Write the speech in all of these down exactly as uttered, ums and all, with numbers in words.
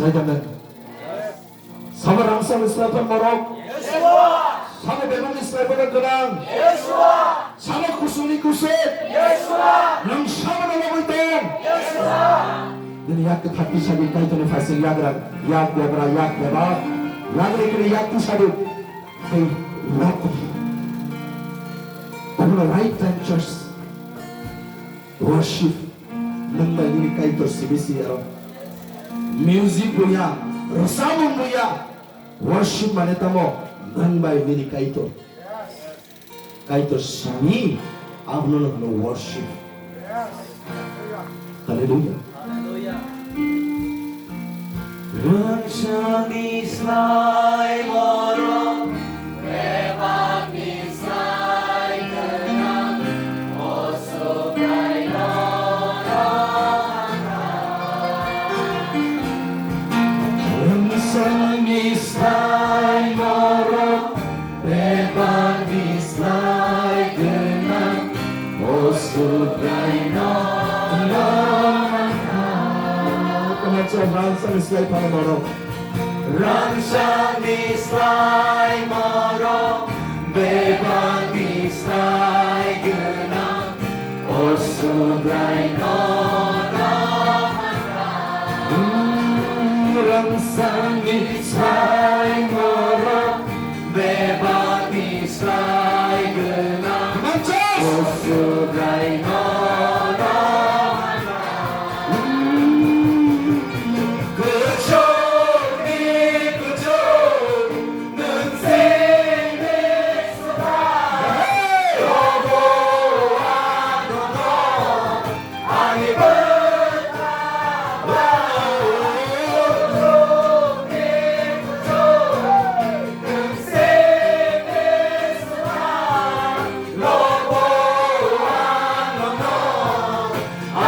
Amen. Sabo rangchakni slai phano morok. Sabo bebakni slai phano gwnang. Sabo kusungni kusuk. Nwng sabono lobwi tong. Nini yak kwthar tisadi Kaitorni phaising yagra, yak debra, yak deba, yagri kiri yak tisadi. They love him. From the right time church. Worship. Nwng bai nini Kaitor simi si aro. Music buya, rwchapmung buya. Worship mane tamo nwng bai nini Kaitor. Kaitor simi abono hwno worship. Hallelujah. Rwchapni slai borok bebakni slai gwnang, o Subraino rwchapni slai borok bebakni slai gwnang, o Subraino rwchapni slai phano borok. Rangchakni slai borok bebakni slai gwnang, o Subraino rwchapni. Rangchakni slai borok bebakni slai gwnang, o Subraino rwchapni. Ani bwkha ba.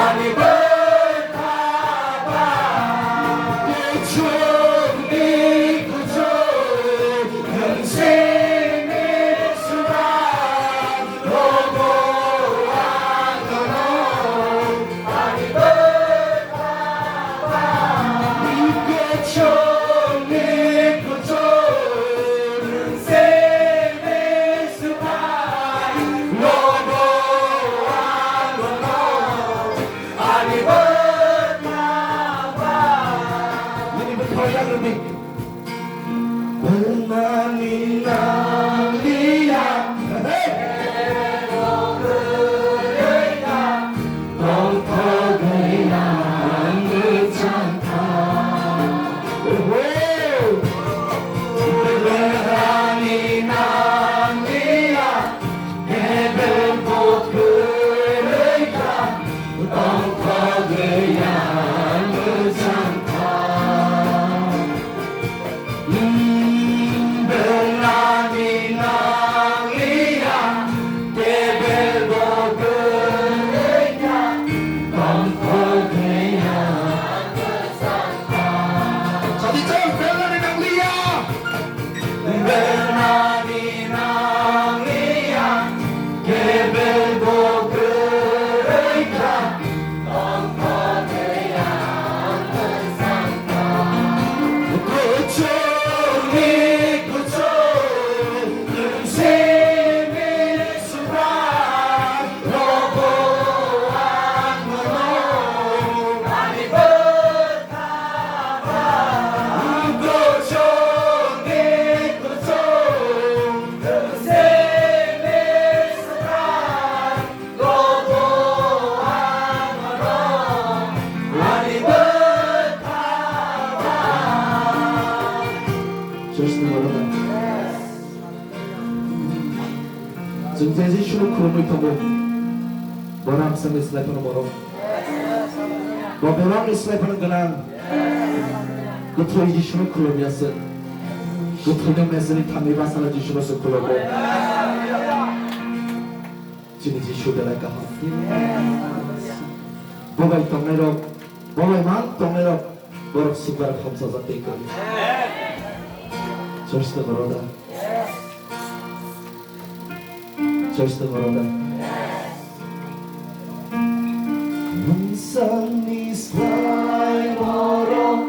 Ani bwkha ba. Belmani nangliya. Hey! Tongthok gaya mwchang kha. Oho! Belmani nangliya. Kebel bo kwrwi kha, tongthok gaya mwchang kha. Belani nangliya, kebel bo kwrwi kha, tongthok gaya mwchang kha. Sadi chong, belani nangliya. Belani nangliya, kebel bo kwrwi kha, tongthok gaya mwchang kha. Kuchukni kuchuk, nwng simi Subrai, rogo ang no, ani bwkha. Church ni borok. Chwng je Jisuno khulumwi tongo, bo rangchakni slai phano borok. Bo bebakni slai phano gwnang. Kwthwi Jisuno khulumya se. Kwthwino mesani thangwi bachana Jisuno se khulumo. Chini Jisu belai kaham. Bo bai tongnairok, bo bai mang tongnairok, borok swkar hamsajak tei kwrwi. Church ni borok da. Church ni borok da. Nwng sangni slai borok.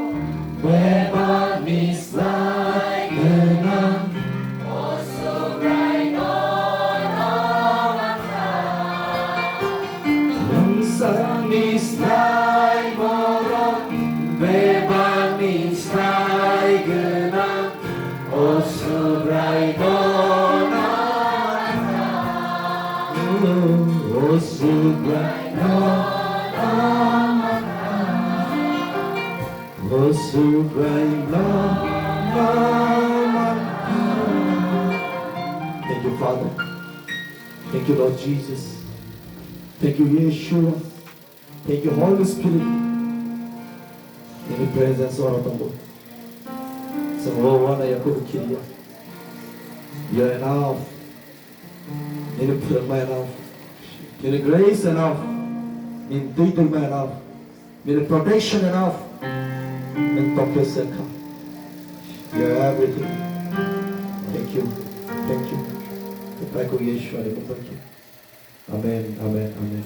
Thank you, Father. Thank you, Lord Jesus. Thank you, Yeshua. Thank you, Holy Spirit. Nini presence oro tongo. Chwng o uanai yakhwrwng kiriya. You are enough. Nini phwrwngma enough. Nini grace enough. Nini twi twima enough. Nini protection enough. Nwng tongkhe se kha. You are everything. Thank you. Thank you. Thank you, Yeshua. Thank you. Amen, amen, amen.